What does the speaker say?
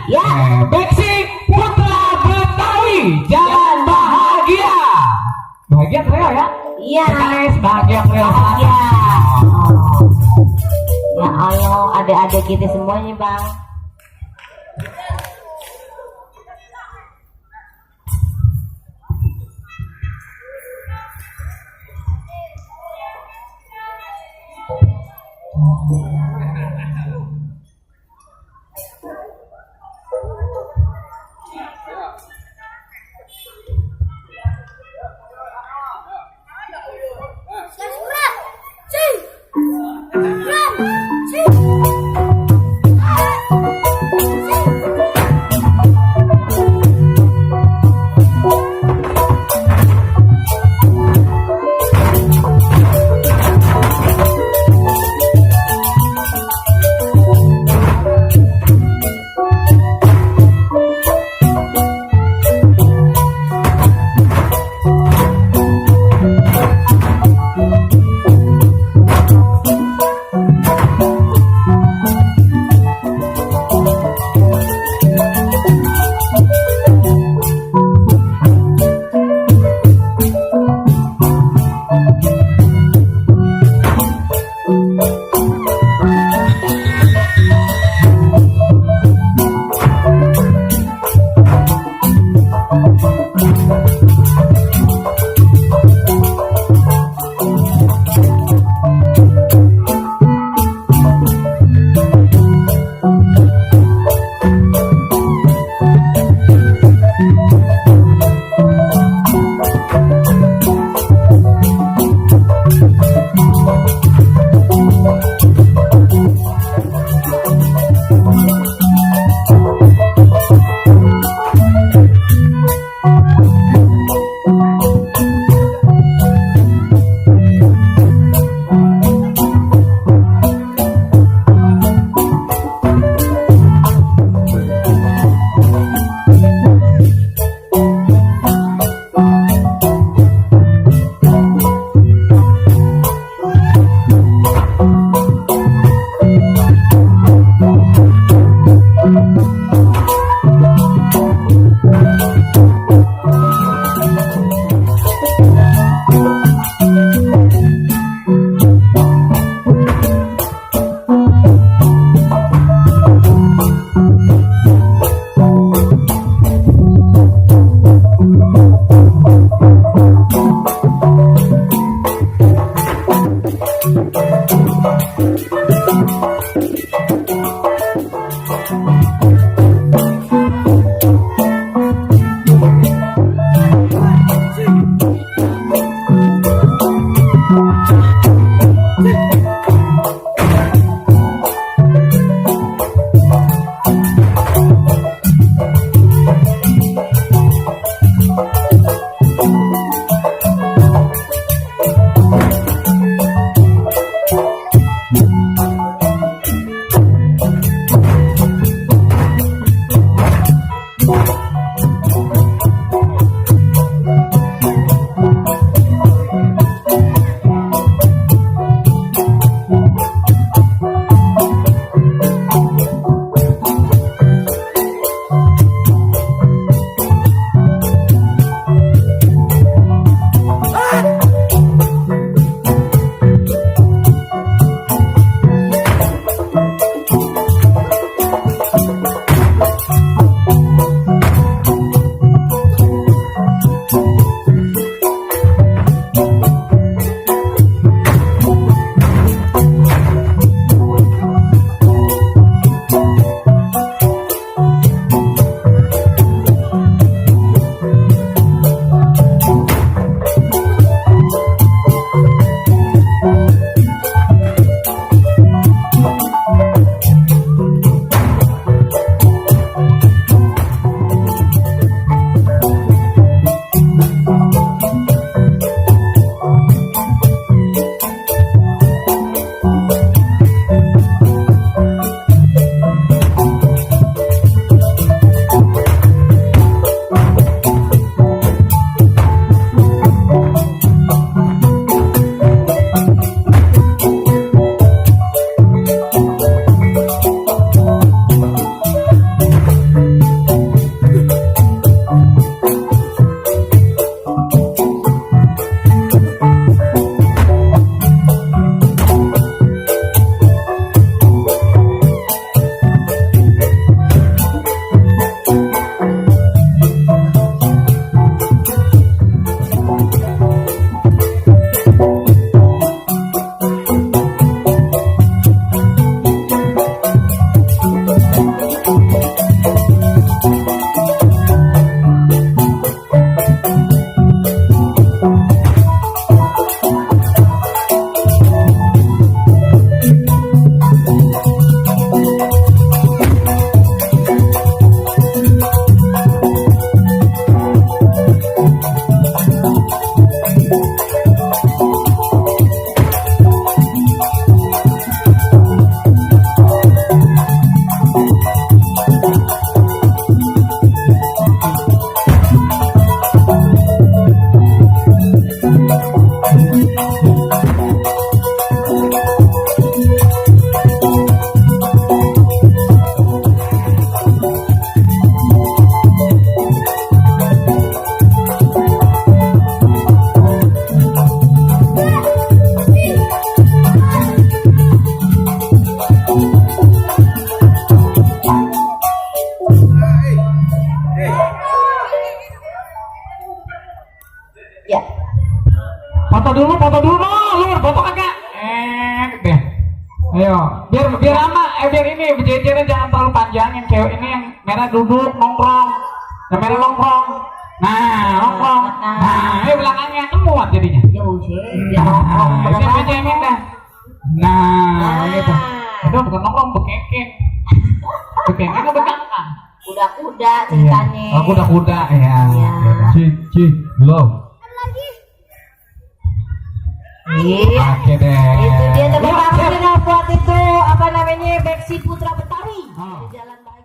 Ya. Beksi Putra Betawi, jalan bahagia. Bahagia Treo ya? Iya. Guys, bahagia Treo. Ya. Ya Allah, adik-adik kita semuanya bang. cewek ini yang merah duduk nongkrong, yang merah nongkrong. Nah, nongkrong. Nah, ini belakangnya kan muat jadinya. Jauh sih, dia nongkrong Nah, itu yang cemen dah. Nah, gitu. Itu bukan nongkrong, bekekek. Bekekek kan bekangkang. kuda-kuda ceritanya. Oh, kuda-kuda ya. Iya. Belum. Iya. Oke deh. Itu dia tepuk Yuk, tangan siap. kita buat itu apa namanya Beksi Putra Betawi. Oh. Di Jalan Bahagia.